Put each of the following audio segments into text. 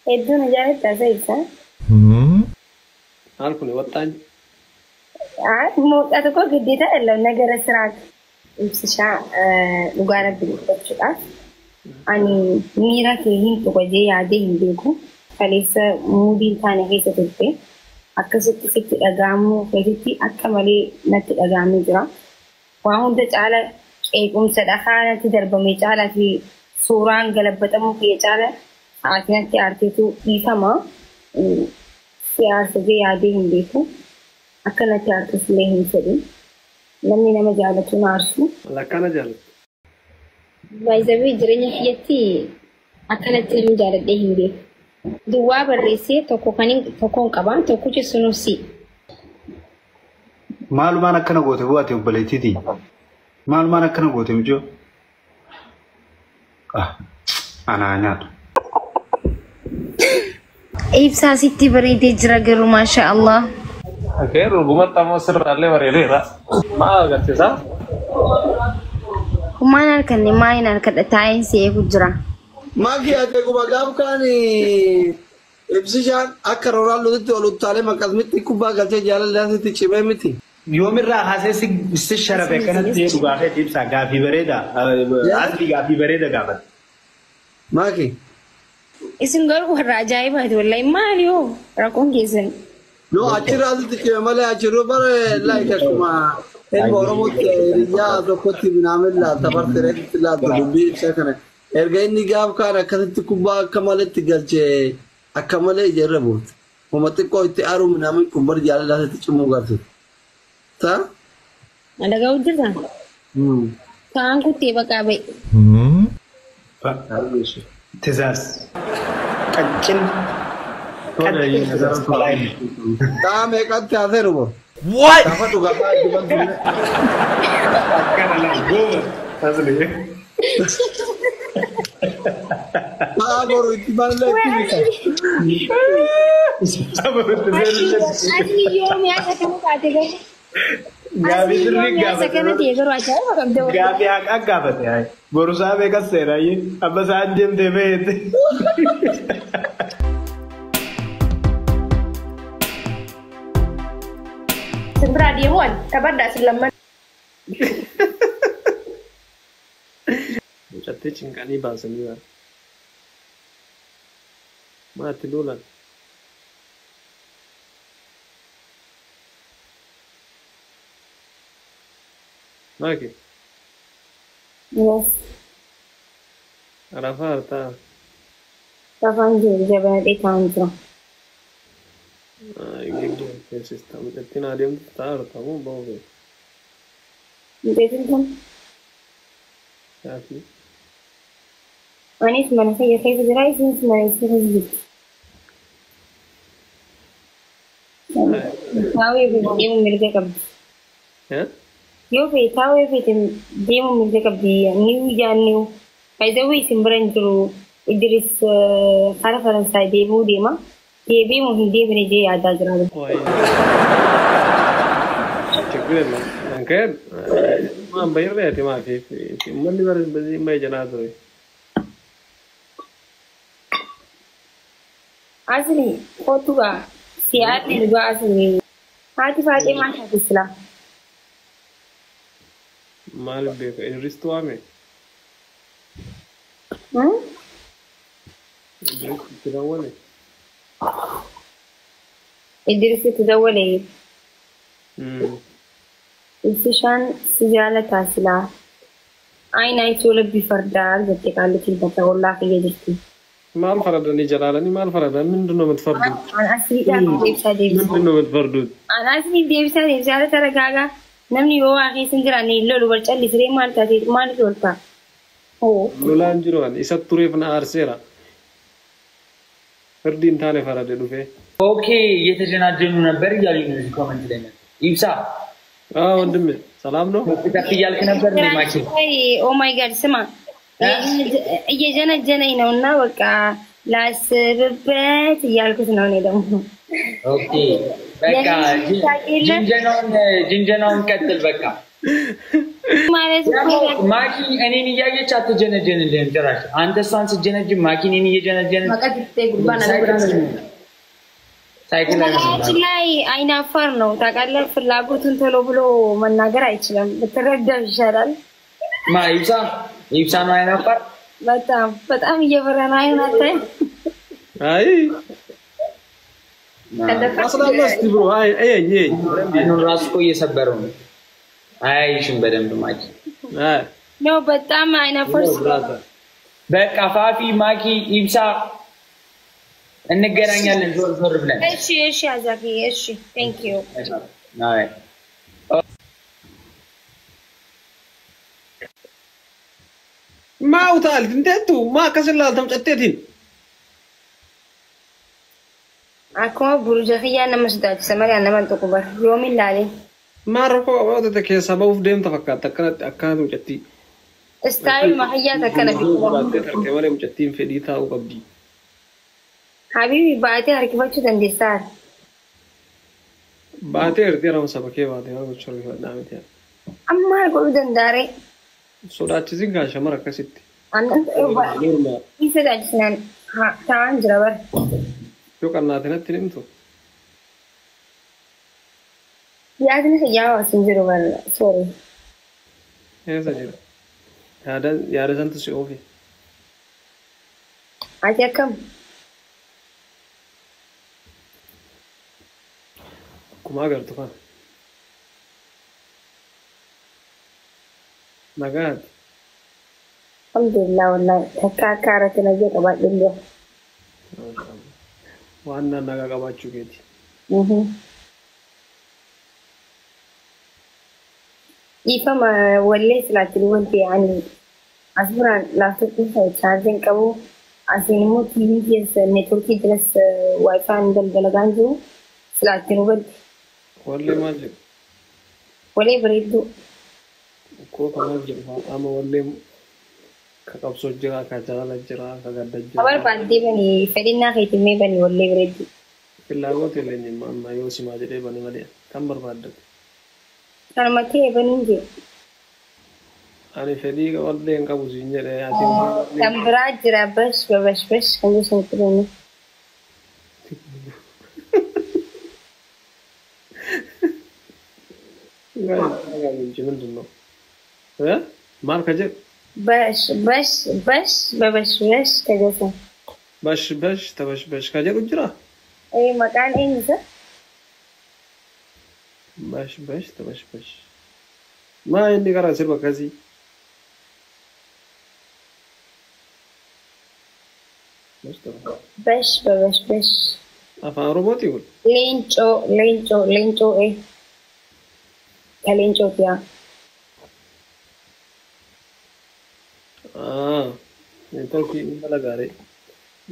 Hedduu na jaalattaa isa ibsaa? Maal kun waxxaan? መውጣት እኮ ግዴታ አይደለም። ነገረ ስርዓት ibsishaa dhugaa rabbi dubbachuudhaaf ani miira kee hin tuqa jee yaadee hin beeku. Kaleessa muudiin taane keessa turte akkasitti sitti dhaga'amuu keessatti akka malee natti dhaga'amee jira. Waa hunda caala qeequmsa dhahaa natti darbame caalaa fi suuraan galabbatamuu kiyya caala ati natti aarteetu dhiifama. Si aarsa jee yaadee hin beeku. Akka natti aartus illee hin fedhu. Namni nama jaalatu na aarsu. Lakkana jaallattu. Baay'ee jireenya kiyyatti akkanatti namni jaaladhee hin beeku. Duwwaa barreessee tokko kan tokkoon qaba tokkichi sunuu si. Maalumaan akkana goote bu'aate obboleettiitii? Maalumaan akkana goote mijoo? Anaa nyaatu. Ibsaa sitti bareedee jira garuu maasha Allah. Okei, dhugumatti ammoo sirraallee bareedeera. Maal agarsiisa? Humaan harkanne maayin harkadha taa'een si eegu jira. Maaki ati akkuma gaaf kaan ibsishaan akka Roonaaldotti ol utaalee maqasmitti kubbaa galchee jaalalli cimee miti. Yoomirraa kaasee si sharafe akkanatti dhugaa keetti ibsaa gaafii bareeda. Asli gaafii bareeda gaafate. Maaki. Isin garuu warra ajaa'ibaati wallahi maali hoo rakkoon keessan. No achirraa asitti cime malee achirra bara like akkuma ilma Oromootti hiriyaa tokkotti minaamin laalta barteetti laalta dubbii ibsaa kana. Erga inni gaaf kaan akkasitti kubbaa akka maletti galchee akka malee ijarra buute. Kuma xiqqoo itti aaruu minaamin kun bar jaalala asitti cimuu garte. Ta? Alagaa hojjetaa? Kaan kuttee baqaa ba'e. Tizaas. Qaccin. Taa meeqatti hafeeru moo? What? Gaafa dhugaa baay'ee dibantu. Akkana laal gooma. Asli. Taa boru itti malee itti bita. Asli yoom yaasa kana taate garuu? Gaafii sirrii Yaasa kana gaafate. ta'e garuu ajaa'iba qabda. Gaafii haqaa gaafate. Boru isaa meeqas seeraayyee abba isaan deemtee baheette. Isin biraa deemuun taphadhaa isin lamman. Mucattee cinqanii baasanii bara. Maatti duulan. Maaki Yes. rafaa hartaa. Rafaan jiru jabaadhee taa'an jira. Gidduu teessista. Mucattiin adeemtu ta'a hartaa moo ba'uu feeti? Mucattiin kun Gaafii. anis mana kiyya keessa jira isinis mana isii keessa jirti. Taa'uu feete deemuu mirga qabdi. Yoo feete taa'uu feete deemuu mirga qabdi. Niw jaanniw. Faayidawwi isin bira hin jiru. Idris kara Faransaay deemuu deema. Deebi'uu hin deebine jee yaadaa jira. ችግር የለም። አንከን ማን በይሬ ማፊ uummanni bara በዚህ jalaa ture. Asli kootu gaa siyaasni dhugaa asli haati faatee maal taate silaa? Maal beeka Idristu waame? Idris itti dawwale? Idris itti dawwale. Ibsishaan si jaalataa silaa. Ayinaa itoo labbii fardaa jettee qaallitiin takka ollaa kiyya jirti. ማል ፈረደን ጀላለኒ ማል ፈረደን ምንድን ነው የምትፈርዱት? ምንድን ነው የምትፈርዱት? Anaasni deebisaa deebisaa ተረጋጋ. Namni yoo waa keessa hin jiraanne lolu bal callisiree maal taate maaliif lolta? Lolaan jiru ani isa tureef na aarseera. Firdi hin taane farade dhufee. ኦኬ እየተጀናጀኑ ነበር እያሉኝ ነው እዚህ ኮመንት ላይ መጥተው። ይብሳ አዎ ወንድሜ ሰላም ነው? ከፍ እያልክ ነበር እንዴ ማኪ? ኦ ማይ ጋድ ስማ እየጀነጀነኝ ነው እና በቃ ላስብበት እያልኩት ነው። እኔ ደግሞ ኦኬ በቃ ጅንጀናውን ቀጥል በቃ። ማለት ማኪ እኔን እያየች አትጀነጀንልህም ጭራሽ። አንተ እሷን ስትጀነጅን ማኪ እኔን እየጀነጀነች ሳይክል በነገራችን ላይ አይናፋር ነው ታውቃለህ። ፍላጎቱን ቶሎ ብሎ መናገር አይችልም። ብትረዳው ይሻላል። ማ ይብሳ ይብሳ ነው አይናፋር። በጣም በጣም እየበራ ነው። አይኑን አታይም? አይ 15 bro አይ አይ አይ አይኑን ራሱ እኮ እየሰበረው ነው። አያይሽም በደንብ ማኪ። አይ ነው በጣም አይናፋር። Brother. በቃ ፋፊ፣ ማኪ፣ ይብሳ እንገናኛለን ዞር ዞር ብለን። እሺ እሺ፣ አዛፊ እሺ፣ thank you. አይ Maa utaalti hinteettu maa akkas ilaaltam catteetiin. Akkuma buruja kiyyaa nama sodaachisa malee nama hin tuqu bara yoomin laaleen. Maa rakkoo qabaatete keessaa ba'uuf deemta fakkaata akkanatti akkanatu mucattii. Istaayiluma kiyyaas akkana biqila. Baattee tarkee malee mucattiin fedhii taa'uu qabdi. Habibi baatee harkifachuu dandeessaa. Baatee ertee rama saba kee baatee waan gochuu argifadhaa miti. Amma maal godhuu danda'aree? Sodaachisiin gaa shamara akkasitti. Annan Normaal. Hin sodaachisinaan taa'aan jira bara. Yoo qannaate natti himtu. Yaadni kiyyaa hawaas hin jiru bara sorry. Eessa jira? Yaada yaada santu si oofe. Ati akkam? Akkuma agartu kana. Nagaati. Alhamdulillah wallahi takka akka haaraatti nagaa qabaadheen jira. Waan nagaa qabaachuu keeti. Dhiifama wallee silaatti wanti ani as biraan laaptooppii chaarjiin qabu asiin immoo tiivii keessa neetworkii jiras waayifaan daldalagaan jiru silaatti nu galte. Wallee maal jedhu? Walee bareedduu. Koo ka maal jedhu amma wallee ka qabsoo jira, ka jaalala jira, ka gadda jira. Barbaaddee bani fedhinnaa keetiin mee bani wallee bareedduu. Fillaagooti illee amma yoo simaa jedhee bani malee kan barbaaddatu. Kanuma ta'e baniin jiru. Ani fedhii wallee hin qabu siin jedhee ati. Kan biraa jira bash babash bash kan gosa hin qabne. ምንድን ነው maal ka jedhu? Bash bash bash babash bash ka gosa. Bash bash tabash bash ka jedhu jira. Ee maqaan eenyusa? Bash bash tabash bash. Maa inni karaa sirba akkasii? Bash babash bash. Afaan Oromooti kun? Leencoo leencoo leencoo ee. Ka leencooti yaa. Neetworkii dalagaalee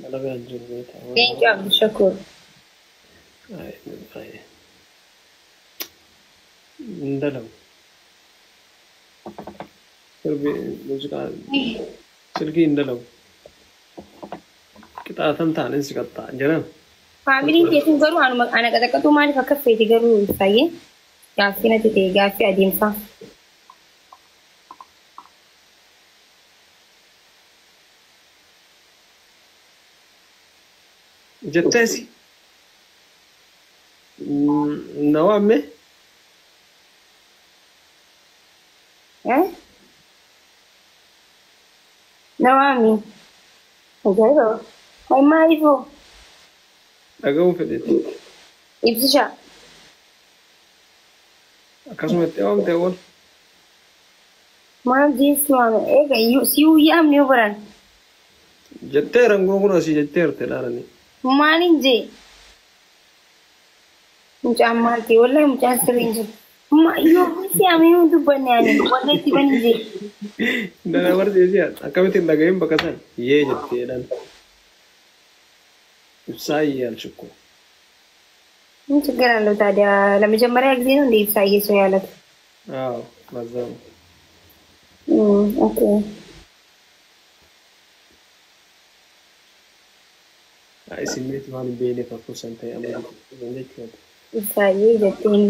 dalagaa hin jiru. Leencoo Abdushakuur. Hin dalagu. Sirbi muuziqaa silkii hin dalagu. Qixaatan ta'an si qaxxaa jedhan. Faamiliin keessan garuu ana qaxaqatuu maaliif akka feete garuu ibsaayee gaaffii natti ta'e gaaffii adeemsaa. Jetteesi. Na waamme? Na waami. Ajaa'iba. Wayi maaliifoo? Dhaga'uu fedhetti. Ibsishaa. Akkasumatti waamte ool. Maal jeessi waame? Eega si'uu yaamne yoo baran. Jetteera ngoo kun asii jetteerte dhaarani. Maaliin jee? Mucaan maal ta'e? Wallahi mucaan sirrii hin jiru. Yoo si yaamee yoo dubbanne ani wallahi itti bani jee. Dana barsiisee akkamitti hin dhagahin bakka san yee jettee dhaan. ኢብሳዬ ያልሽ እኮ ምን ችግር አለው ታዲያ? ለመጀመሪያ ጊዜ ነው እንደ ኢብሳዬ ሰው ያለት? አዎ ለዛ ነው። Okay. አይ ስሜት waan hin beekneef akkuma san ta'e amma jechuudha. Ibsaayee jetteen.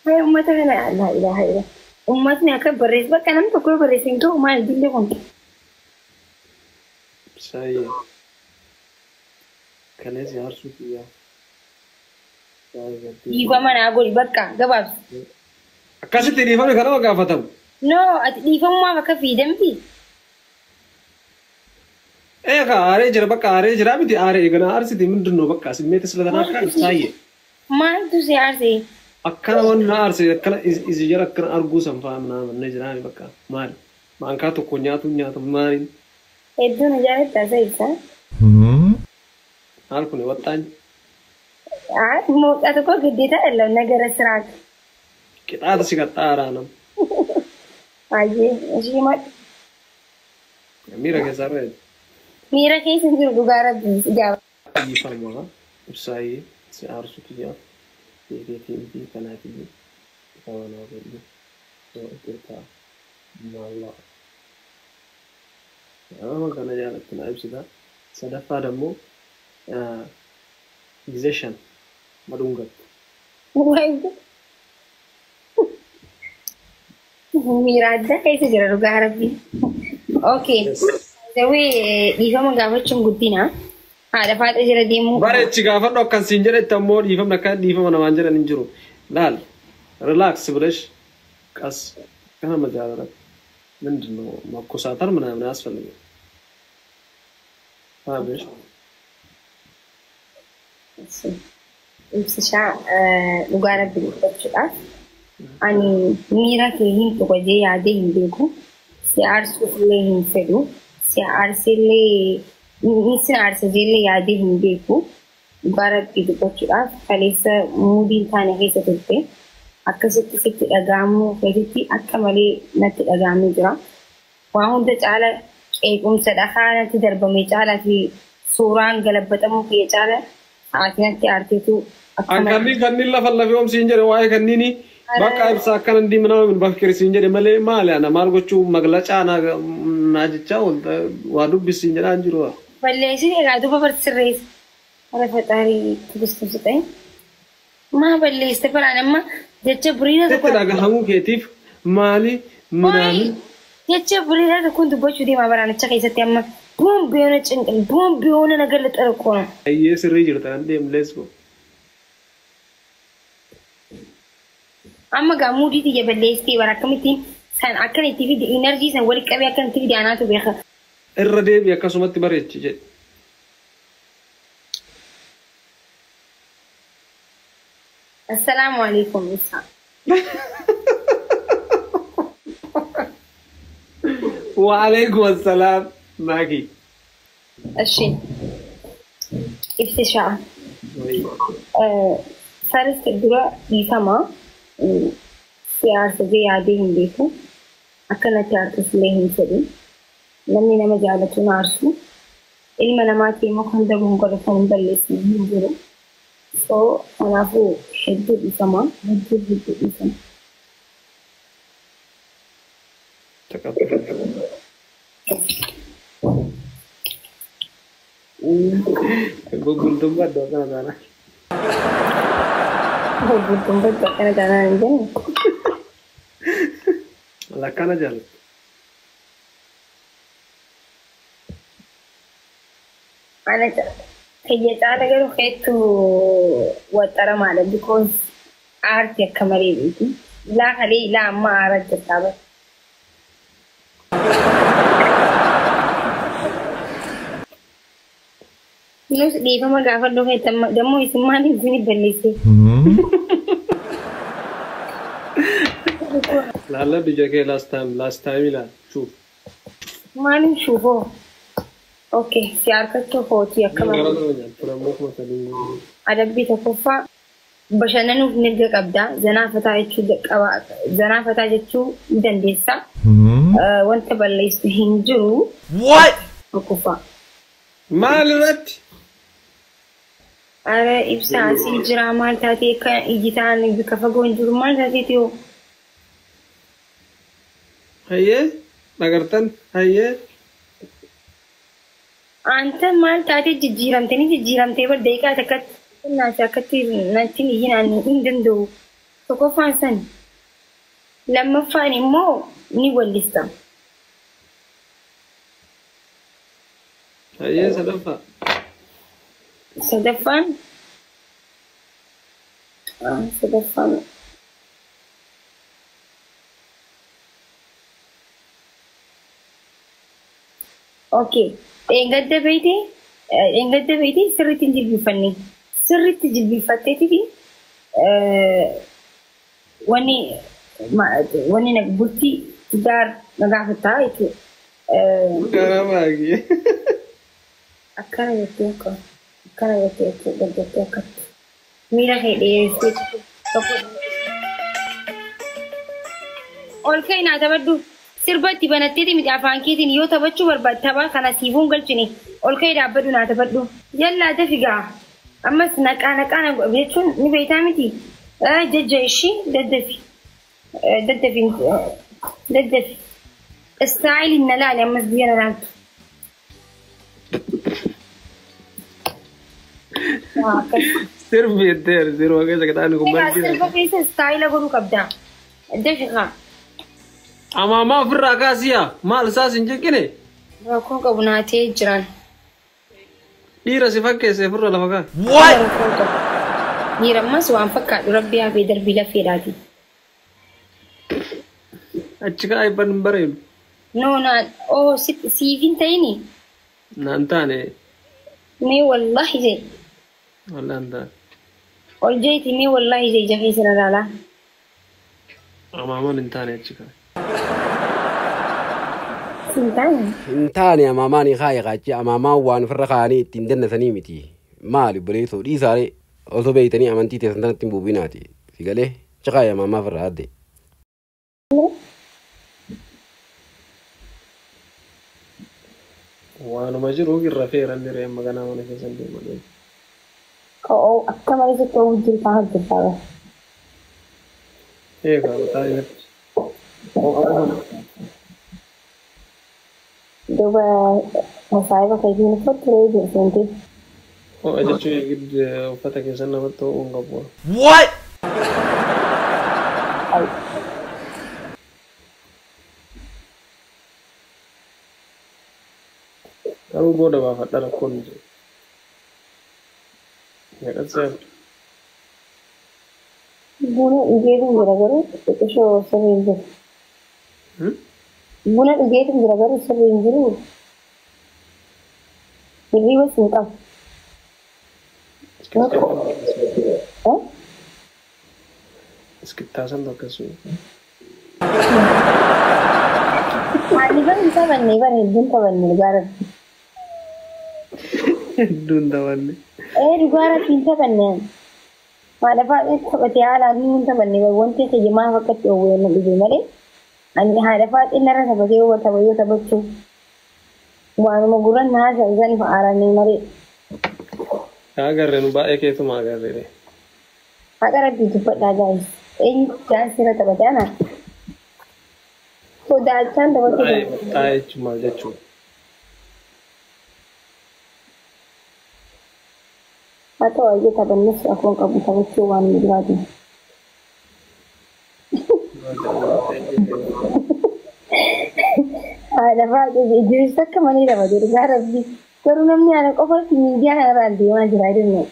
Hay uummata kana laa ilaaha illa. Uummatni akka barreessu bakka namni tokko yoo barreesse hin ta'u maal dillee kun. Ibsaayee. Kaleessi aarsuu kiyyaa. Dhiifama naa godhi bakka gabaabsi. Akkasitti dhiifamni kanama gaafatamu. No, ati dhiifamummaaf akka fiidamti. Eegaa aaree jira bakka aaree jira miti aaree eegana aarsiti ምንድን ነው በቃ ስሜት ስለተናካ ibsaayee. Maaltu si aarse? Akkana wanni na aarse akkana isi jala akkana arguu san fa'aa ምናምን na jiraani bakka maali maankaa tokko nyaatu nyaatu maaliin Hedduu na jaallattaa isa ibsaa. maal kun waxxaan መውጣት እኮ ግዴታ አይደለም። ነገረ ስርዓት qixaata si qaxxaaraa nam አየህ። እሺ miira keessaa irra miira keessa hin jiru dhugaa rabbii gaaba. dhiifama ibsaayee si aarsu kiyyaaf beekeetii miti kanaatiyyuu dhiifama naa godhi yoo itti maallaa nama kana jaalatti na ibsita sadaffaa dammoo ጊዜ shan madungattu Miira addaa keessa jira dhugaa rabbii. Okay. Zawee dhiifama gaafachuun guddina. Haadha faaxa jira deemuu. Bareechi gaafadhu akkan siin jedhetti ammoo dhiifamni akka dhiifama namaan jedhan hin jiru. Laal relax ብለሽ ቀስ kana jaalala ምንድን ነው መኮሳተር ምናምን አያስፈልግም። አብሽ Ibsishaa dhugaa rabbi dubbachuudhaaf ani miira kee hin tuqa jee yaadee hin beeku. Si aarsuuf illee hin fedhu. Si aarsellee sin aarsa jeellee yaadee hin beeku. Dhugaa rabbi dubbachuudhaaf kaleessa muudii hin taane keessa turte. Akkasitti sitti dhaga'amuu keessatti akka malee natti dhaga'amee jira. Waa hunda caala qeequmsa dhahaa natti darbame caalaa fi suuraan galabbatamuu kiyya caala sa'aatii natti aarteetu akka An malee. kanneen kanneen lafa lafee oomsiin jedhe waa'ee kanniini bakka ibsa akkana ndi ምናምን በፍቅር siin jedhe malee maali ana maal gochuu maglacaa naa jechaa waa dubbisiin jedhaa hin jiru. Balleessite egaa duuba barsirreessa. ኧረ ፈጣሪ ትዕግስቱን ስጠኝ። Maa balleessite baraan amma jecha biriira Sitti tokko dhagahamuu keetiif maali ምናምን jecha biriira tokkoon dubbachuu deemaa baraanicha keessatti amma boombi የሆነ ጭንቅል ቦምብ የሆነ ነገር ልጥር እኮ ነው። Ayyee sirrii jirta kan deemu let's go. Amma gaa muudii tiyya balleessitee bara akkamittiin san akkan itti fide enerjii san walitti qabee akkan itti fide anaatu beeka. Irra deebi akkasumatti bareechi jedhe. Assalaamu alaikum Ibsaa. Waalaikum assalaam Maaki. እሺ ibsishaa. First dura dhiifama si aarsisee yaadee hin beeku. Akka natti aartus illee hin fedhu. Namni nama jaalatu na aarsu. Ilma namaatii immoo kan dabuun godhatan hin balleessu hin jiru. So kanaafuu hedduu dhiifama. Hedduu hedduu dhiifama. Gurgurtummaa iddoo kana taana. Gurgurtummaa iddoo kana taanaan hin jenne. Lakkana jaallattu. Ana kiyya caala garuu hedduu waxxaramaadha because aarti akka malee beeku. Ilaa kalee ilaa amma aara jirtaa bara. Nus dhiifama gaafadhu feetamma dammoo isin maaliif isin balleesse? Laalladhu ija kee last time last time ilaal shuuf. Maaliif shuufoo? Okay, si harkatti kootii akka malee. Gara nama nyaattu ammoo kuma sadiin guutuu. Adabbii tokkoffaa bashannanuuf mirga qabda. Zanaafataa jechuu qaba. Zanaafataa jechuu ni dandeessa. Wanta balleessu hin jiru. What? Tokkoffaa. Maal irratti? Ara ibsaa asii jira maal taatee akka iji ta'an bika fagoo hin jiru maal taateeti hoo? Hayyee dhagartan hayyee. Anta maal taatee jijjiiramtanii jijjiiramtee bar daqiiqaa takkatti naasi akkatti natti hin iyyinaan hin danda'u. Tokkoffaan sani. Lammaffaan immoo ni wallista. Hayyee sadaffaa. Sadaffaan sadaffaan okay. Dheengadda beeytee sirriitti hin jilbifanne. Sirriitti jilbifatteetiti wanni bultii daar na gaafataa jechuudha. Karaa baay'ee. Akkana jettee akka akkana jettee jechuudha jettee akkatti. Miila kee dheeressee tokko. Ol ka'ii naa taphadhu. Sirba itti banatteeti miti afaan keetiin yoo taphachuu barbaadde tapha kana siifuun galchine ol ka'ii dhaabbadhu naa taphadhu. Yallaa dafi gaa. Ammas naqaa naqaa na jechuun ni beektaa miti. Jajja ishii daddafi. Daddafi daddafi. Istaayiliin na laali ammas biyya na laaltu. Sirbi jetteera sirba keessa kitaabni kun Egaa sirba keessa istaayila godhuu qabda. Dafi gaa. Amaamaa ofirraa kaasiyaa maal isaas hin jeqine. Rakkoon qabu naatee jiran. Dhiira si fakkeesse ofirra lafa kaa. Rakkoon qabu. Dhiira ammas waan fakkaadhu rabbi hafee darbii lafeedhaati. Achi kaa eebban hin bareedu. No naa oo siif hin ta'ini. Naan taane. Mee wallaahi jee. Wallaahi hin taane. Ol jeeti mee wallaahi jee ija keessa na ilaalaa. Amaamaan hin taane achi kaa. Hin taane. Hin taane amaamaan kaayee qaachi amaamaan waan ofirra kaa'anii ittiin dannasanii miti. Maali obboleessoo dhiisaaree osoo beeytanii amantii teessan tanatti hin buubinaati. Si galee cikaayee amaamaa ofirraa adde. Waanuma jiru irra feeran diree amma ganaa mana keessan deeman. Oo akka malee sitti oowwu jirtaa hojjetaa. Eegaa mataa irratti. Duuba masaayiba keetiin uffatu turee jiru seentee. Ho'a jechuun giddu uffata keessan namatti ho'uu hin qabu. What? Garuu booda baafadha rakkoon hin jiru. Meeqatti seena? Buna dhugeetu jira garuu xixiqqishoo sirrii hin jiru. Buna dhugeetu jira garuu sirrii hin jiru. Hirribas hin qabu. Iskittaa san akkasuma. Maaliifan hin taphanne bara hedduun taphanne dhugaa rabbi. Hedduun taphanne. Ee dhugaa rabbi hin taphanne. Maal afaan taphatee haalaan hin taphanne wanti kiyya maaf akkatti oowwee na dhibe malee. Ani haadha faaxee narra taphatee yoo tapha yoo taphachuu. Waanuma gurran na haasa isaan fa'aaranii malee. Agarree nu baay'ee keetuma agarree. Haqa rabbii dubbadhaa gaa'is. Eenyu jaansira taphatee ana. Sodaachaan taphatee. Xaa'ee jechuun maal jechuudha? Haa ta'u ayyee taphannis rakkoon qabu taphachuu waan hin jiraatu. Haadha faaxee jirus akka malee taphatee dhugaa rabbii. Garuu namni ana qofaatti miidiyaa kanarraan deemaa jira jedhame.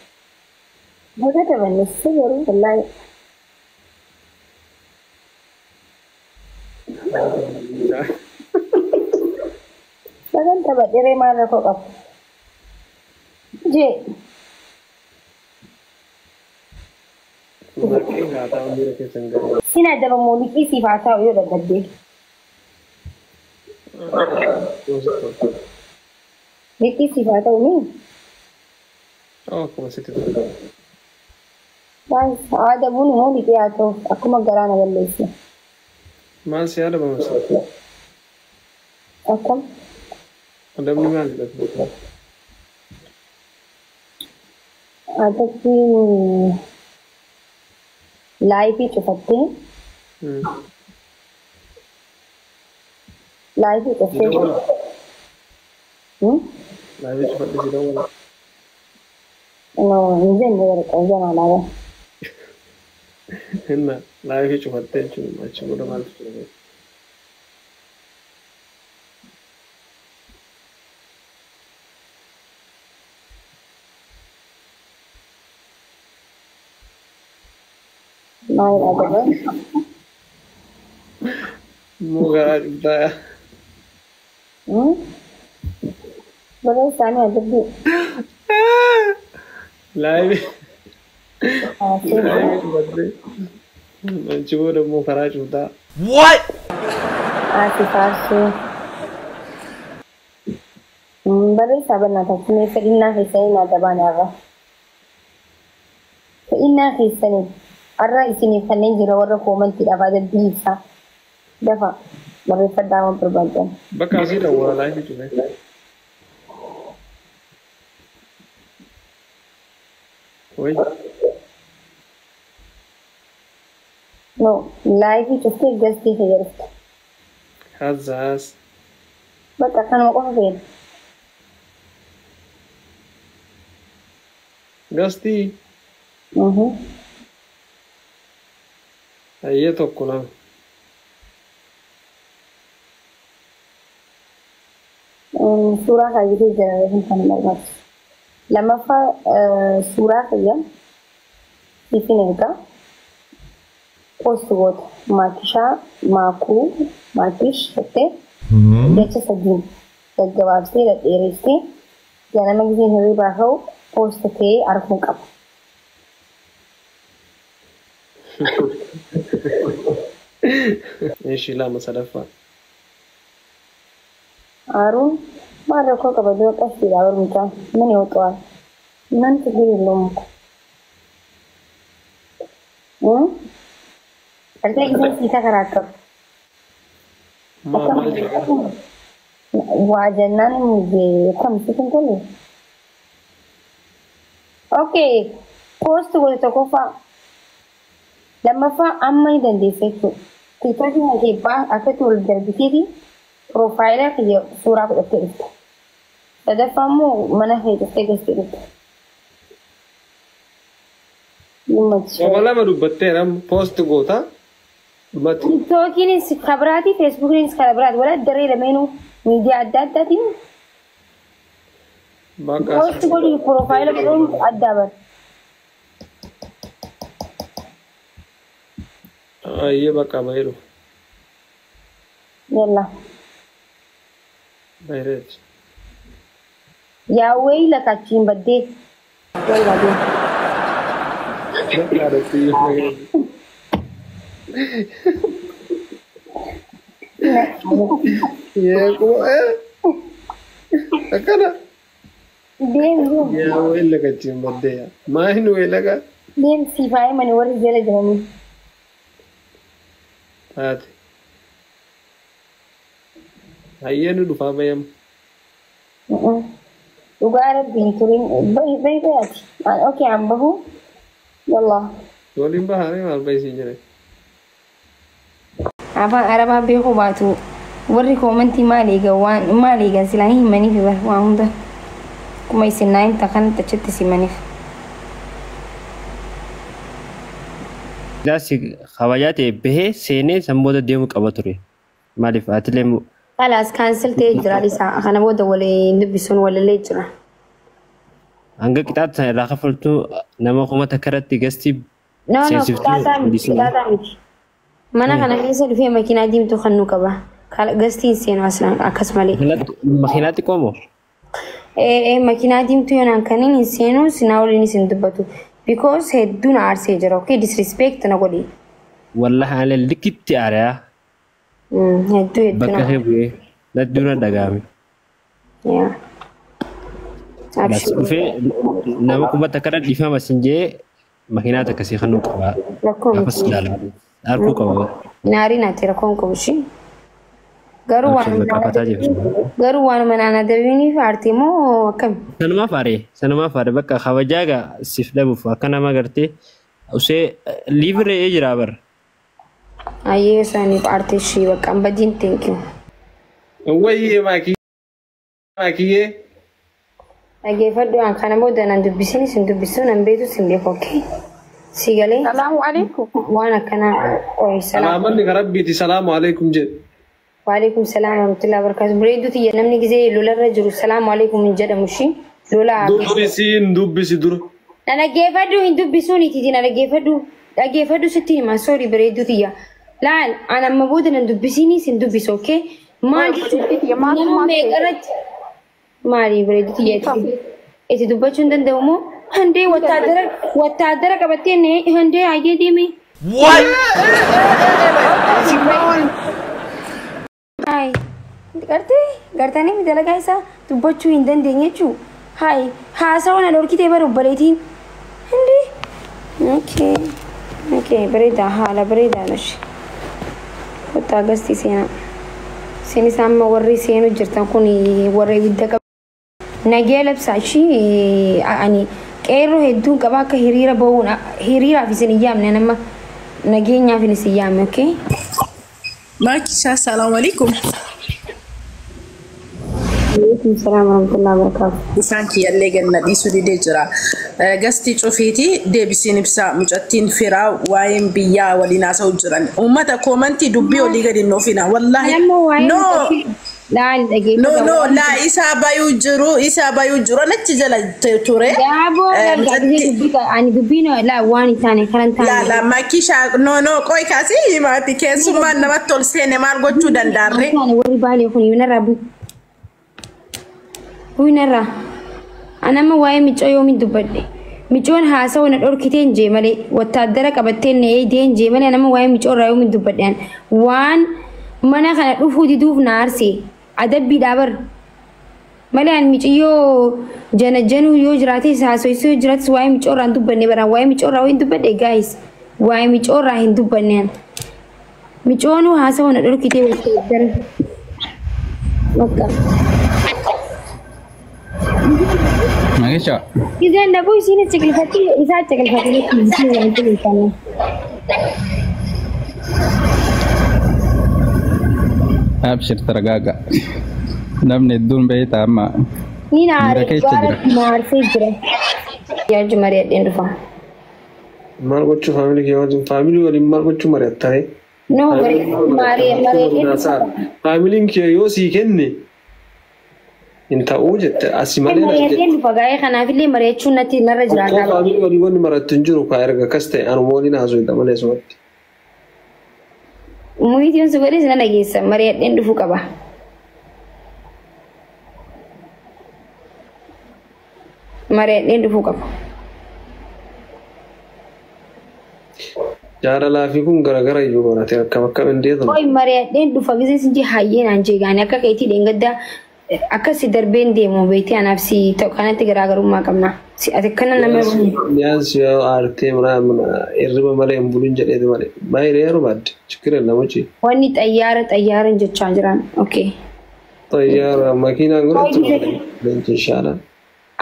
Baga taphannes garuu wallaahi. Bagan taphadhee maal rakkoo qabu? Jee. Sin adabamoo liqii siif haa ta'u yoo dadhabde. Liqii siif haa ta'u ni? Akkuma sitti tolu. Adabuun immoo liqii haa ta'u akkuma garaa na balleesse. Maal si adabama si? Akkam? Adabni maalidha? Adabbiin laayifii cufattee laayifii cufattee Laayifii cufadhe si dawwala. No, hin jenne warqa jamaadhaa. Hinna laayifii cufattee jechuun achi booda maaltu jira? Maal adaba? Muu garaa cuftaa. Barreessaanii adabbii. Laayifii laayifii cufattee achi booda immoo karaa cuftaa. Ati faarsuu. Barreessaa barnootaa mee fedhinnaa keessanii naa dabaan irra. Fedhinnaa keessanii har'a isiniif kanneen jira warra koomantiidhaaf adabbii ibsaa. Dafa barreeffadhaa waan barbaadan. Bakka asii dhawwaa laayifii cufee. Wayi. No, laayifii cuftee gastii fayyadamta. Hazaas. Bakka kanuma qofa feena. Gastii. Hayyee tokko lama. Suuraa kaayyatee jira reefin kan barbaachisu. Lammaffaa suuraa kiyya siifin ergaa post goota maakishaa maakuu maakish jettee jecha sadiin gaggabaabsee dhadheeressee ganama giseen hirribaa ka'u post ta'ee arguun qaba. Ishii lama sadaffaa. Aaruun maal rakkoo qaba dura qabsiidha barumsaa mana yoo xawaal nan ችግር የለውም እኮ Artee giseen sii ተከራከሩ Maal maal jedha? Waa jennaan akkam sitti hin tolle. Okay, post godhe tokkoffaa. Lammaffaa amma ni dandeessa jechuudha. Tiktookiin kee akkatti wal darbiteeti piroofaayila kiyya suuraa godhattee dhufta. Sadaffaa immoo mana kee dhuftee gastee dhufta. Nama lama dubbatteera poost goota. Dhumatti. Tiktookiinis kabiraati, feesbuukiinis kabiraati. Wala daree lameenuu miidiyaa adda addaatiin Bakka poost godhu piroofaayila godhuun adda bara. Ayyee bakka bahee dhufu. Yalla. Bahireechi. Yaa wayii lakachiin baddee. Wayii baddee. Bakka haadhatti Yee kuma akkana. Deem deem. Yaa wayii lakachiin baddee yaa. Maa hin wayii laka? Deem siif haa himani warri jala jiranii. Taate. Hayyee nu dhufaa bayamu. Dhugaa rabbiin turin bahi bahi bayaati. Okay an bahu. Yalla. Waliin bahaaree maal bahi siin jedhe. Afaan Arabaa beekuu baatu warri koomantii maal eegan waan maal eegan silaa hin himaniif bar waan hunda. Akkuma isin naa himtan kanatti achitti simaniif. Jaarsi kabajaa ta'e bahee seenee san booda deemuu qaba ture. Maaliif atilee Kalaas kaansel ta'ee jira isaa kana booda waliin dubbisuun walillee jira. Hanga qixaata sana irraa kafaltu nama 1000 irratti gastii No no seensiftuu qixaataa miti dhiisuu. qixaataa miti. Mana kana keessa dhufee makiinaa diimtuu kan nu qaba. Gastiin seenu aslaan akkas malee. Makiinaa xiqqoo moo? Makiinaa diimtuu yoo naan kanneen hin seenu sinaa waliinis hin dubbatu. Because hedduu na aarsee jira. Okay disrespect na godhe. Wallahi ani likitti aariyaa Hedduu hedduu bakka na. kee bu'ee natti dura dhaga'ame. Yaa. Bas Abshir. dhufee nama 1000 irra dhiifama siin jee makiinaa akkasii kan nu qaba. Rakkoo Gaafas miti. ilaalaa arguu qaba. Naarii naatti rakkoon qabu ishee. Garuu Abshir waanuma bakka fataa jirtu. garuu waanuma naan adabiniif aartee moo akkami? Sanumaaf aaree bakka kabajaa gaa siif dhabuuf akka nama gartee usee liiviree jira bara. Ayyee isaaniif aartee ishee bakka hin badiin thank you. Wayyee maakii maakiyyee. Dhageeffadhu aan kana booda naan dubbisinis hin dubbisu nan beektus hin beeku okay. Si galee Salaamu alaikum. waan akkanaa qoy salaam. Salaamanni ka Rabbiiti salaamu alaikum jedhe. Waalaikum salaam warahmatullahi wabarakatuh. Bareedduu tiyya namni gizee lolarra jiru salaamu alaikum hin jedhamu ishii. Lola Dubbisiin dubbisi dura. Na dhaggeeffadhu hin dubbisuun itiiti na dhaggeeffadhu. Dhaggeeffadhu sitti hima sorry bareedduu tiyya. Laal an amma booda nan dubbisiini sin dubbisu okay? Maal Tiyya nama maaltu meeqa irratti maali bareedduu tiyya itti dubbachuu hin danda'u moo? Handee wattaadara qabattee handee hayyee deeme. Hai, gartee gartanii dalagaa isaa dubbachuu hin dandeenye jechuu. Hai, haasawa na dhorkitee bara obboleetiin. Hindi. Okay. Okay, bareedaa haala bareedaa lashi. Kottaa gasti seenaa. Isinis amma warri seenuu jirtan kun warra ibidda qabu. Nagee labsaa ishii ani qeerroo hedduun qaba akka hiriira bahuun hiriiraaf isin hin yaamne nama nageenyaaf isin hin yaamne okay? Maakisha, assalamu alaikum. Alaikum salaam warahmatullahi wabarakatuh. Isaan kiyyallee ganna dhiisuu didee jira. Gastii cufiiti deebisiin ibsaa mucattiin firaa waa'een biyyaa waliin haasa'u jiran. Uummata koomantii dubbii olii gadi hin oofina. Wallaahi Namni waa'ee no laal no dhageeffata no waan laa isaa bayuu jiru isaa bayuu jiru achi jala ture. Daaboo Mucattii dubbii ani dubbiin laa waan hin taane kan hin laa taane. laa maakisha no no qoy kaasii himaati keessummaan namatti ol seene maal gochuu danda'arree? Taane warri baalee kun winarraa bu. Winarraa. Ani amma waa'ee micoo yoomiin dubbadhe. Micoon haasawa na dhorkitee hin jee malee wattaaddara qabattee na eegdee hin jee malee ani amma waa'ee micoo irraa yoomiin dubbadhe. Ani waan mana kana dhufuu diduuf na aarse adabbiidhaa bar. Malee ani miciyyoo jana januu yoo jiraates haasoisuu yoo jiraates waa'ee micoo irraa hin dubbanne baraan waa'ee micoo irraa hin dubbadhe guys waa'ee micoo irraa hin dubbanne ani. Micoonuu haasawa na dhorkitee wattaaddara. Bakka. Maakisha, Gizeen dhabuu isiin ciqilfattee isaa ciqilfattee wanti beekamu. Abshir targaaga. Namni hedduun beektaa amma Ni miira naare keessa jira. na aarsee jira. Yaaju mari'adheen dhufa. Maal gochuu faamilii kee wajjin faamilii waliin maal gochuu mari'atta ree? No mari'adheen dhufa. Faamiliin kee yoo sii kenne hin ta'uu jette asi malee na jette. Mari'adheen dhufa gaa'ee kanaafillee mari'achuun natti narra Tokkoo jiraata. faamilii waliin wanni marattu hin jiru kaa erga akkas ta'e anuma waliin haasofita malee sumatti. Muyitiin su godhes na dhageessa mari'adheen dhufuu qaba. Mari'adheen dhufuu qaba. Jaalalaa fi kun garagara iyyuu barate akkam akkam hin deetan. Oi mari'adheen dhufa gisee sin jee hayyee naan jee gaanii akka keetii dheengaddaa akka si darbeen deemu beektee anaaf si ta'u kanatti garaagarummaa qabna. Si ati akkana nama Mi'aan si yoo aartee hirriba malee hin bulin jedheeti malee. Baay'ee yeroo baadde chikkira lamachi. Wanni xayyaara xayyaaran jechaa jiran. Okay. Xayyaara makiinaan godhatu leenci inshaala.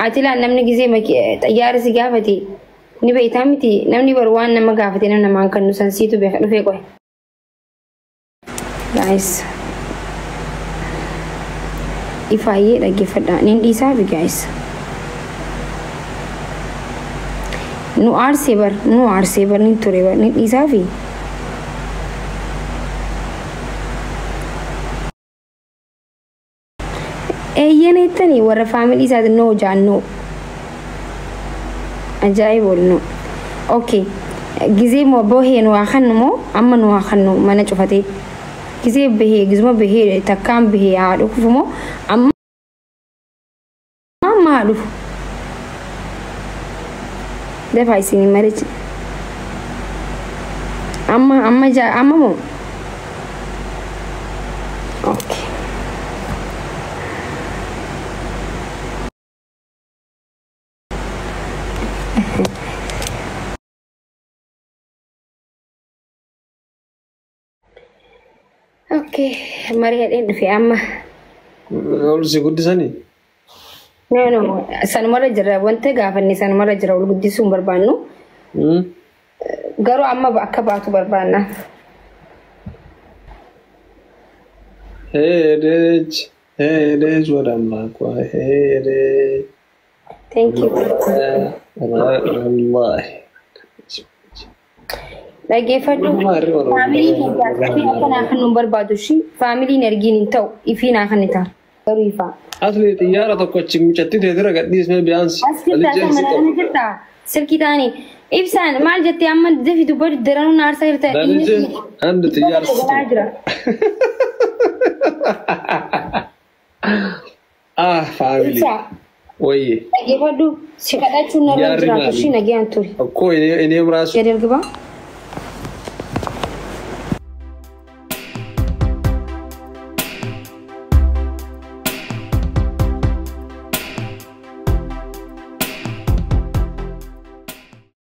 Ati laan namni gisee xayyaara si gaafate ni beektaa miti namni baru waan nama gaafate nama namaan kan nu sansiitu beeka dhufee qoy. Guys. Ifaayyee dhaggeeffadha. Nin dhiisaa fi guys. Nu aarsee bar nu aarsee bar ni ture bar nin dhiisaa fi. Eeyyeen jettanii warra faamilii isaatiin noo jaannoo. Ajaa'iba ol noo. Okay. Gizee moo bohee nu haa kannu moo amma nu haa kannu mana cufatee. Gizee bahee gizuma bahee takkaan bahee haa dhufu moo amma amma haa dhufu. Dafaa isin marichi. Amma amma jaa amma moo. Okay. Okay, mari'adheen dhufe amma. Ol si guddisanii? No, no, sanumarra jira wanta gaafanne sanumarra jira ol guddisuu hin barbaannu. Garuu amma akka baatu barbaanna. ሄደች ሄደች ወደ አምላኳ ሄደች። Thank you. ወላሂ Dhaggeeffadhu. Faamiliin keenya akka naa kan nu barbaadu shi faamiliin ergiin hin ta'u ifii naa kan ta'a. Garuu ifaa. Asli xiyyaara tokko achi mucattii teetira gadhiisnee biyaansi. As jirtaa isa mana kana jirtaa? Silkii taanii. Ibsaan maal jettee amma dafi dubbatu daranuu na aarsaa jirta. Dalijee አንድ xiyyaara Dabalaa jira. Ah, faamilii. Ibsaa. Wayye. Dhaggeeffadhu. Si kadhachuun narra Yaarri jiraatu maali? shi nagaan ture. Akkoo እኔም ራሱ Gadi argibaa.